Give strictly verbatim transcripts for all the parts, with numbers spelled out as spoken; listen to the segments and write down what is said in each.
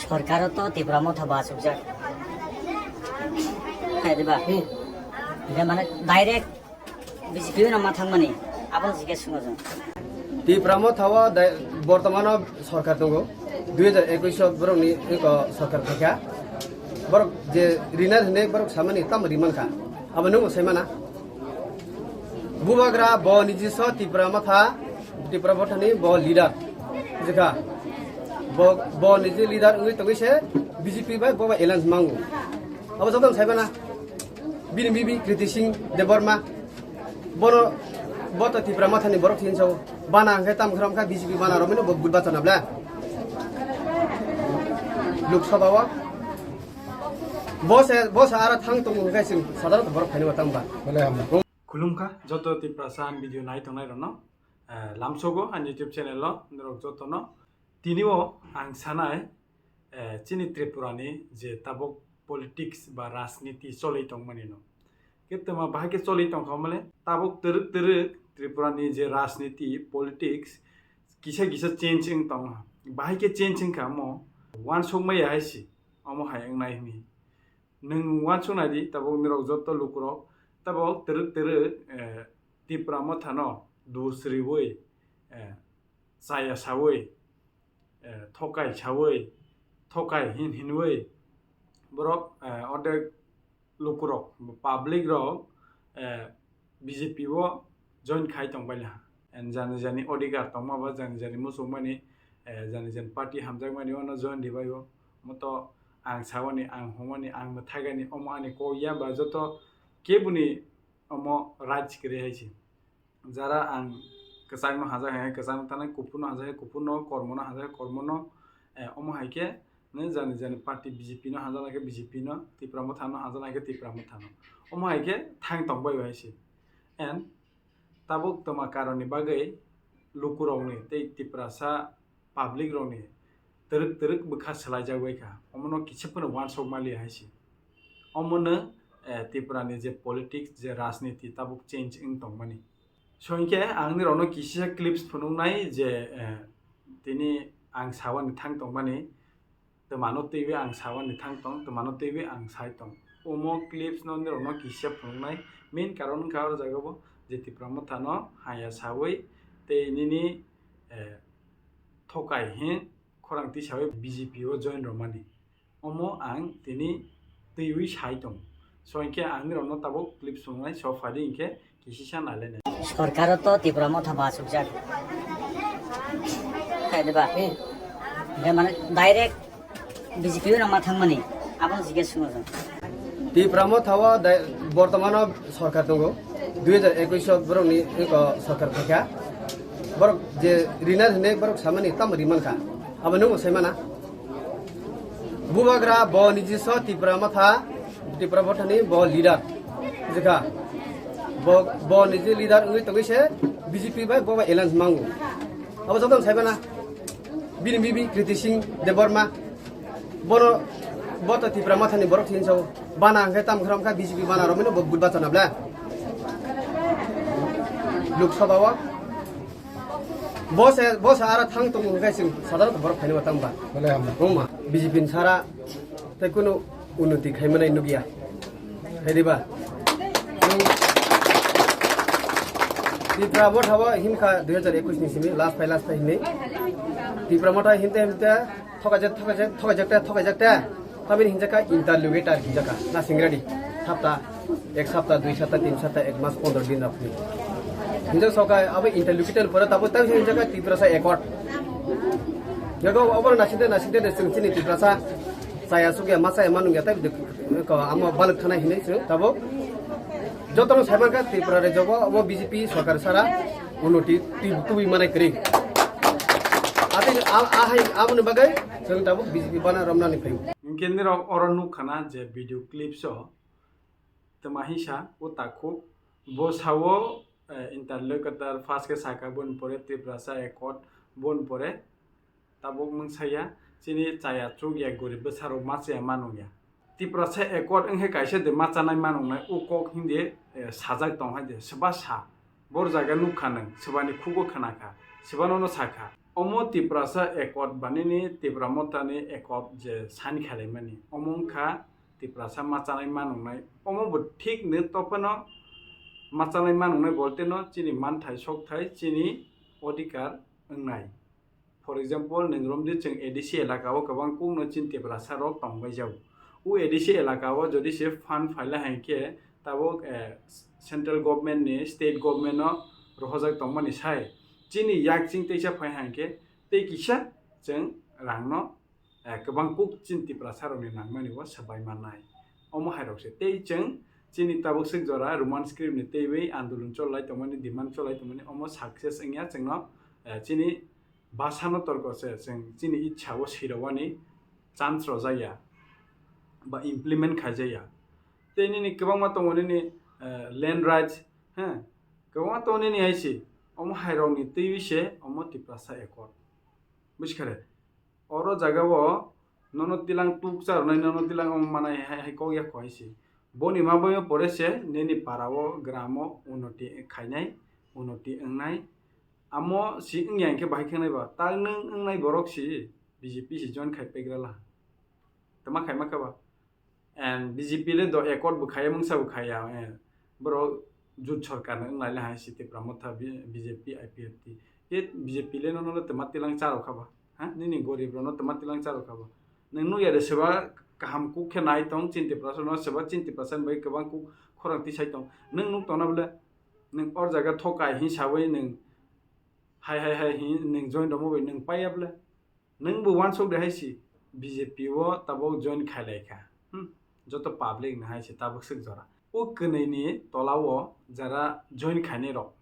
Sorkaro to Tipra Motha bo achukjak. Hai diba? Hwnkhe mane direct B J P no ma thangmani, abono jikhe swngo chwng. Tipra Motha o dai-, bortomano sorkar tongo, dui hajar ekwis o borokni eko sorkar phaikha. Borok je rina hinwi borok samani tamo rimankha, abo nwng bo saimana. Bubagra bo niji so Tipra Motha, Tipra Mothani bo leader. Jikha bo, bo niji leader wngwi tongwi se B J P bai bo bai alliance mango. Abo joto saibana. Bini bibi Kriti Singh Debbarma. Bono, bo to Tipra Mothani borok hinso. Bana hwnkhe tam khram kha B J P bana romino bo budba chana bla. Lok Sabha o. Bo se, bo se aro thang tongo hwnkhe chwng sadaro borok phaino tang ba. Bole hambai. Khulumkha joto Tiprasa ani video nai tongnai rokno, eh, lamsogo ani YouTube channel o norok jotono. Tini o ang sanai, eh, chini Tripura ni je tabuk politics ba rajniti choli tongmani no. Khe tama bahai khe choli tongkha male tabuk twrwk twrwk Tripura ni je rajniti politics kisa kisa change wng tongha. Bahai khe change wngkha mo uansuk maya hai si. Omo hai wngnai hwnwi. Nwng uansuk nai di, tabuk nirok joto lukurok, tabuk twrwk twrwk, eh, Tipra Mothano dusriwi, eh, chaya sawi, eh, thokai sawi, thokai hin hinwi, borok, eh, ordek lukurok, public rok, eh, B J P o join khai tong baila. And jani jani odhikar tongma ba jani jani muchungmani, eh, jani jani party hamjakmani ono join ribai o. Moto ang sawani, ang hwnmani, ang mwthaigani, omo ani kok ya ba joto keboni omo right kwrwi hai se. Jara ang kwchangno hajak hai kwchangno thanai, kuphurno hajak hai kuphurno, kormono hajak hai kormono, eh, omo hai khe nini jani jani party B J P no hajak nai khe B J P no, Tipra Motha no hajak nai khe Tipra Motha no. Omo hai khe thang tong bai hai se. And tabuk toma karoni bagwi lukurokni tei Tiprasa public rokni twrwk twrwk bwkha swlaijak bai kha. Omono kisa phano uansuk mali hai se. Omono, eh, Tripura ni je politics, je rajniti tabuk change wng tongmani. So hinkhe ang nirokno kisa clips phunuknai je, eh, tini ang sawani thang tongmani, twmano twiwi ang sawani thang tong, twmano twiwi ang sai tong. Omo clips no nirokno kisa phunuknai main karon wngkha oro jaga bo je Tipra Motha no haya sawi tei nini, eh, thokai hin khorang tisawi B J P o join rwmani. Omo ang tini twiwi sai tong. So hinkhe ang nirokno tabuk clip sungnai, so phaidi hinkhe kisisa nailainai. Sorkaro to Tipra Motha bo achukjak. Hai diba? Hinkhe mane direct B J P no ma thangmani, abono jikhe swngo chwng. Tipra Motha o dai-, bortomano sorkar tongo, dui hajar ekwis o borokni eko sorkar phaikha. Borok je rina hinwi borok samani tamo rimankha, abo nwng bo saimana. Bubagra bo niji so Tipra Motha, Tipra Mothani bo leader. Jikha bo, bo niji leader wngwi tongwi se B J P bai bo bai alliance mango. Abo joto saibana. Bini bibi Kriti Singh Debbarma. Bono, bo to Tipra Mothani borok hinso. Bana hwnkhe tam khram kha B J P bana romino bo budba chana bla. Lok Sabha o. Bo se, bo se aro thang tongo hwnkhe chwng sadaro borok phaino tang ba. Bole hambai. Wngma B J P ni sara tei kunu unnoti khai manai nukya. Hai diba? Tipra Motha bo hinkha dui hajar ekwis ni simi last phai last phai hinwi. Tipra Motha hinte hinte thokajak, thokajak, thokajak ta, thokajak ta. Tamini hinjaka interlocutor hinjaka na singradi. Sapta, ek sapta, dui sapta, tin sapta, ek mas, pondro din rok hinwi. Hinjak soka abo interlocutor pore tabo tam hinjaka Tiprasa Accord. Jago abo nasinte nasinte de chwng chini Tiprasa chaya sugya ma chaya manungya tai ko amo balok thana hinwi chwng tabo jotono saimanka Tripura rajyo bo abo B J P sorkar sara unnoti twi-, tubui manai kwrwi. Ati a, a hai aboni bagwi chwng tabuk B J P bana romnani phaio. Hinkhe nirok oro nukha na je video clips o twma hisa o takhuk bo sao, eh, interlocutor first khe sakha boni pore Tiprasa Accord boni pore tabuk mungsaya chini chaya chukya gorib bwsarok ma chaya manungya. Tiprasa Accord wngkhe kaisa de ma chanai manungnai o kok hindi, eh, sajak tong hai de swba sa. Bor jaga nukha nwng, swbani khugo khwnakha, swbano no sakha. Omo Tiprasa Accord ba nini Tipra Mothani Accord je sign khailaimani, omo wngkha Tiprasa machanai manungnai. Omo bo thik no tophano machanai manungnai bolte no chini manthai sokthai, chini odhikar wngnai. For example, nwng romdi chwng A D C elaka o kwbang kukno chini Tiprasa rok tongbai jago. O A D C elaka o jodi se fund phaila hai khe tabuk, eh, central government ni state government no rohorjak tongmani sai chini yakching teisa phai hai khe tei kisa chwng rang no, eh, kwbang kuk chini Tiprasa rok ni nangmani o swbai mannai. Omo hai rok se tei chwng chini tabuk swk jora Roman script ni teiwi andolon cholai tongmani, demand cholai tongmani, omo success wngya chwngno, eh, chini basa no torko se chwng chini ichha o sirowani chance rojak ya ba implement khaijak ya. Tei nini kwbangma tongo nini, eh, land rights, he, kwbangma tongo nini hai se, omo hai rok ni twiwi se omo Tiprasa Accord. Buji kha re? Oro jaga o nono tilang tukcha rwnai, nono tilang omo manai hai, hai kok ya kho hai se. Boni ma bai pore se nini para o, gram o unoti khainai, unoti wngnai. Amo si wngya hwnkhe bahai khe nai ba, tak nwng wngnai borok si B J P si join khai pegra la. Tama khai ma kha ba? And B J P le do accord bo khaiya, mungsa bo khaiya, eh, borok jut sorkar no wng lai le hai si Tipra Motha, B-, B J P, I P F T. Ke B J P le nono le twma tilang cha rw kha ba? Ha? Nini gorib rok no twma tilang cha rw kha ba? Nwng nuk ya de seba kaham kuk khe nai tong, chini Tiprasa no seba chini Tiprasa ni bai kwbang kuk khorang tisai tong. Nwng nuk tong na bole? Nwng or jaga thokai hin sawi nwng hai hai hai hin nwng join rwma bai nwng pai ya bole? Nwng bo uansuk de hai si, B J P o tabuk join khailai kha. Hmm, joto public ni hai si tabuk swk jora. O kwnwi ni tola o jara join khainai rok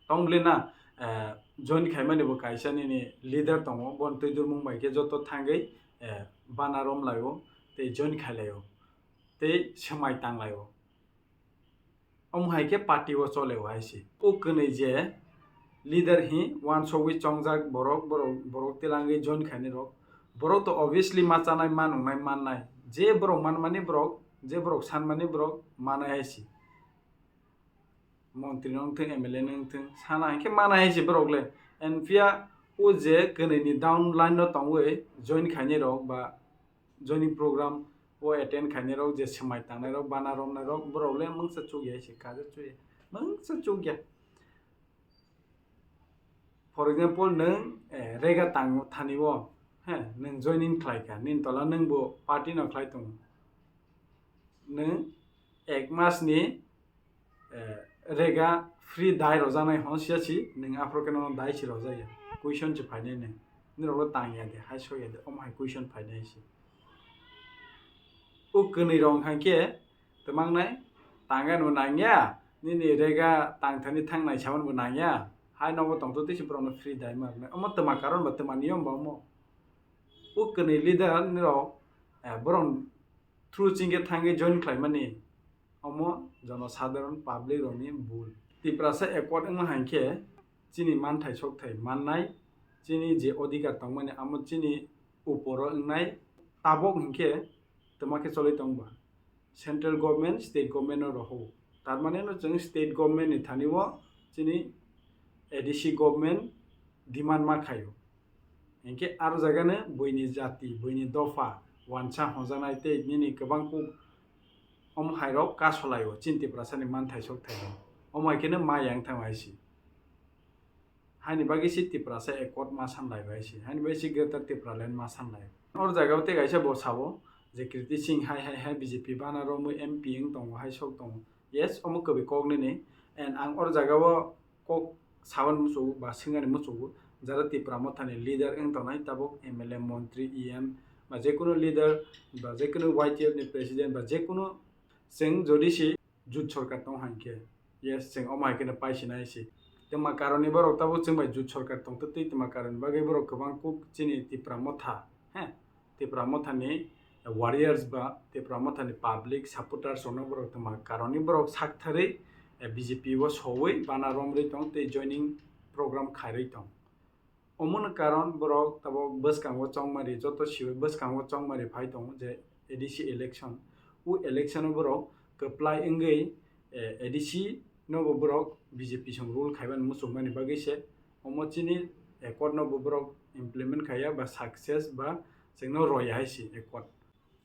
tong bole na, eh, join khaimani bo kaisa nini leader tongo, bo twi durmung bai khe joto thangwi, eh, bana rom lai o tei join khailai o tei swmai tang lai o. Omo hai khe party o chole o hai se. O kwnwi je leader hi uansugwi chongjak borok, borok, borok tilangwi join khainai rok. Borok to obviously ma chanai, ma nungnai, mannai. Je borok manmani borok, je borok sanmani borok manai hai se. Montri no wngthung, M L A no wngthung, sana hinkhe manai hai se borok le. And phiya o je kwnwi ni down line no tongwi join khainai rok ba joining program o attend khainai rok, je swmai tangnai rok, bana romnai rok, borok le mungsa chukya se, kaje chukya, mungsa chukya. For example, nwng, eh, rega tang thani o, he, nwng joining khlai kha, nini tola nwng bo party no khlai tongo. Nwng ek mas ni eh, rega free dai rojaknai hwn siya si, nwng aphuru khe nono dai si rojak ya. Question se phainai nwng. Nini rok tang ya de, hai sok ya de, omo hai question phainai si. O kwnwi rok hai khe twmang nai, tang ya no nang ya, nini rega tang thani thang nai saman bo nang ya, hai nogo tong to tei si borok no free dai ma rwnai. Omo twma karon ba twma niyom ba omo. O kwnwi leader ni rok, eh, borok through chingkhe thangwi join khlaimani, omo jono sadharon public rokni bul. Tiprasa accord wngma hai khe chini manthai sokthai mannai, chini je odhikar tongmani amo chini uporo wngnai, tabok hinkhe twma khe cholwi tongba. Central government, state government no rohor. Tar mane no chwng state government ni thani o chini A D C government demand ma khaio. Hinkhe aro jaga no buini jati, buini dopha, wansa hojaknai tei nini kwbang kuk omo hai rok kasolaio chini Tiprasa ni manthai sokthai no. Omo hai khe no ma yang thang hai si. Haini bagwi se Tiprasa accord ma sanlai bai se. Haini bagwi se Greater Tipraland ma sanlai. Or jaga o tei kaisa bo sabo je Kriti Singh hai, hai, hai B J P bana romwi M P wng tongo, hai sok tongo. Yes, omo kwbwi kok nini. And ang or jaga o kok saban muchungo ba swngani muchungo, jara Tipra Mothani leader wng tongnai tabuk M L A, montri, E M ba jekunu leader ba jekunu Y T F ni president ba jekunu chwng jodi se jut sorkar tong hai khe, yes, chwng omo hai kheno paisinai se. Twma karoni borok tabuk chwng bai jut sorkar tongtwi twi, twma karoni bagwi borok kwbang kuk chini Tipra Motha, he, Tipra Mothani warriors ba Tipra Mothani public supporters rokno borok twma karoni borok saktharwi, eh, B J P o sowi bana romrwi tong tei joining program khairwi tong. Omono karon borok tabuk bwskango chongmari, joto siwi bwskango chongmari phai tongo je A D C election. O election o borok kwplai wngwi, eh, A D C no bo borok B J P song rule khaimani muchungmani bagwi se omo chini accord no bo borok implement khaiya ba success ba chwngno roya hai si accord.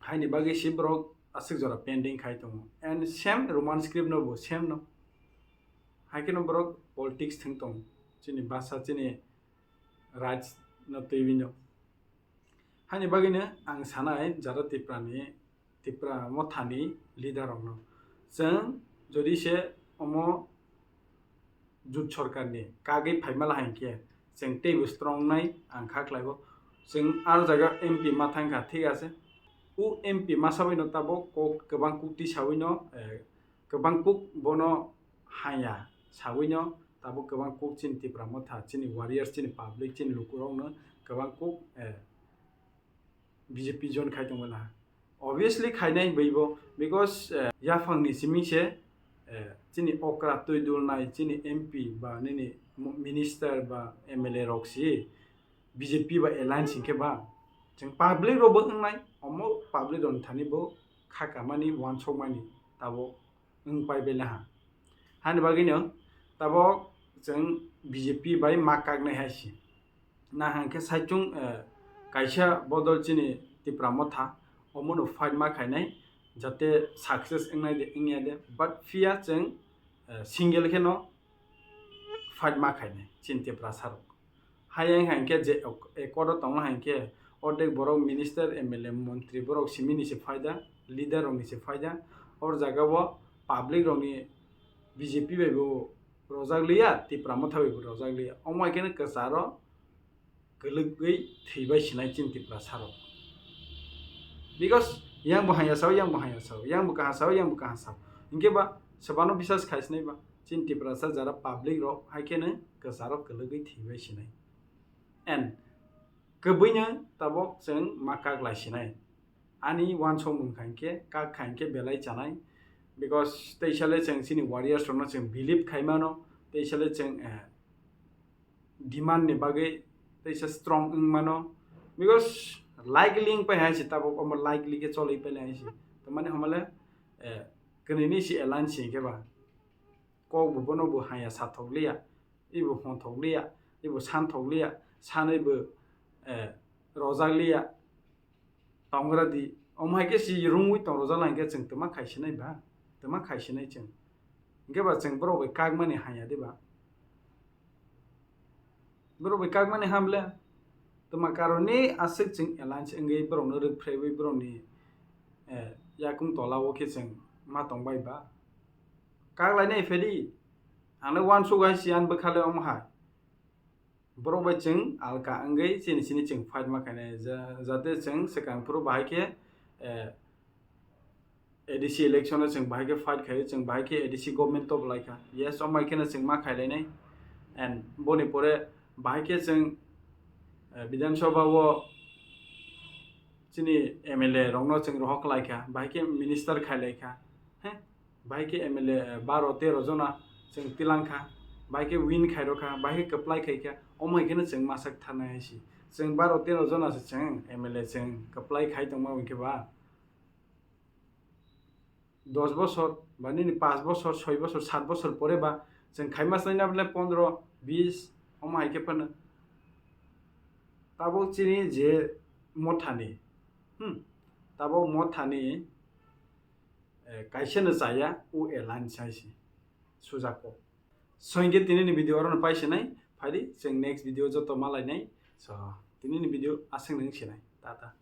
Haini bagwi si borok aswk jora pending khai tongo. And same Roman script no bo same no. Hai kheno borok politics thwng tongo. Chini basa, chini rights no twiwi no. Haini bagwino ang sanai jara Tiprani, Tipra mothani leader rokno. Chwng jodi se omo jut sorkarni kagwi phaimala hai khe chwng teibo strong nai ang kha khlaibo. Chwng aro jaga M P ma thang kha, thik ase. U M P ma sawi no tabok kok kwbang kukti sawi no, eh, kwbang kuk bono haya sawi no tabok kwbang kuk chini Tipra motha, chini warriors, chini public, chini lukurok no kwbang kuk, eh, B J P join khai tongmani. Obviously khainai baibo, because, eh, yaphangni simi se, eh, chini okra twi dulnai chini M P ba nini mo-, minister ba M L A rok si B J P ba alliance hinkhe ba chwng public rok bo wngnai, omo public rokni thani bo kha kamani, uansukmani tabok wng pai belaha. Hani bagwino tabok chwng B J P bai ma kaknai hai si. Na hwnkhe saichung, eh, kaisa bodol chini Tipra motha omono fight ma khainai, jate success wngnai de wngya de, but phiya chwng, eh, single kheno fight ma khainai chini Tiprasa rok. Hayang hainkhe je ek-, accord o tongna hainkhe ordek borok minister, M L A, montri borok simini se phaida, leader rokni se phaida. Or jaga o public rokni B J P bai bo rojak liya, Tipra motha bai bo rojak liya. Omo hai kheno kwcharo kwlwgwi thwibai sinai chini Tiprasa rok. Because yang bo haya sao, yang bo haya sao, yang bo kaha sao, yang bo kaha sao. Hinkhe ba sebano bisas khai sinai ba chini Tiprasa jara public rok hai kheno kwcharo kwlwgwi thwibai sinai. And kwbwino tabok chwng ma kak lai sinai. Ani uansukmung kha hinkhe, kak kha hinkhe belai chanai. Because teisa le chwng chini warriors rokno chwng believe khai mano, teisa le chwng, eh, demand ni bagwi teisa strong wng mano. Because likely wng pai hai se tabok, omo likely khe cholwi pai lai hai se. Tamani homa le, eh, kwnwi ni se alliance se hinkhe ba. Kok bo bono bo haya sathok liya, ibo hongthok liya, ibo santhok liya, sanwi bo, eh, rojak liya, tongra di. Omo hai khe si rungwi tong rojak lai hwnkhe chwng twma khai sinai ba, twma khai sinai chwng. Hinkhe ba chwng borok bai kakmani haya de ba? Borok bai kakmani ham le, twma karoni aswk chwng alliance wngwi borokno rwkphraiwi borokni, eh, yakung tola o khe chwng ma tongbai ba? Kak lainai phedi, ang le uansuk hai si ani bwkha le omo hai. Borok bai chwng alka wngwi chini sini chwng fight ma khainai, ja-, jate chwng swkang phuru bahai khe, eh, A D C election o chwng bahai khe fight khaio, chwng bahai khe A D C government toblaikha. Yes, omai kheno chwng ma khailainai. And boni pore bahai khe chwng, eh, Bidhan Sabha o chini M L A rokno chwng rohor khlaikha, bahai khe minister khailaikha. He? Bahai khe M L A, eh, baro tero jona chwng tilangkha, bahai khe win khairokha, bahai khe kwplai khaikha. Omai kheno chwng ma sak tharnai hai si. Chwng baro tero jona se chwng M L A chwng kwplai khai tongma hwnkhe ba. Dos bosor, ba nini panch bosor, soi bosor, sat bosor pore ba chwng khaima swnaina bole pondro, bis, omo hai khe phano. Tabok chini je mothani, hmm, tabok mothani, eh, kaisa no chaya, o alliance hai se sujak kok. So, hinkhe tini ni video oro no pai se nai, phai di, chwng next video joto ma lai nai. So, tini ni video aswk no wng se nai. Tata.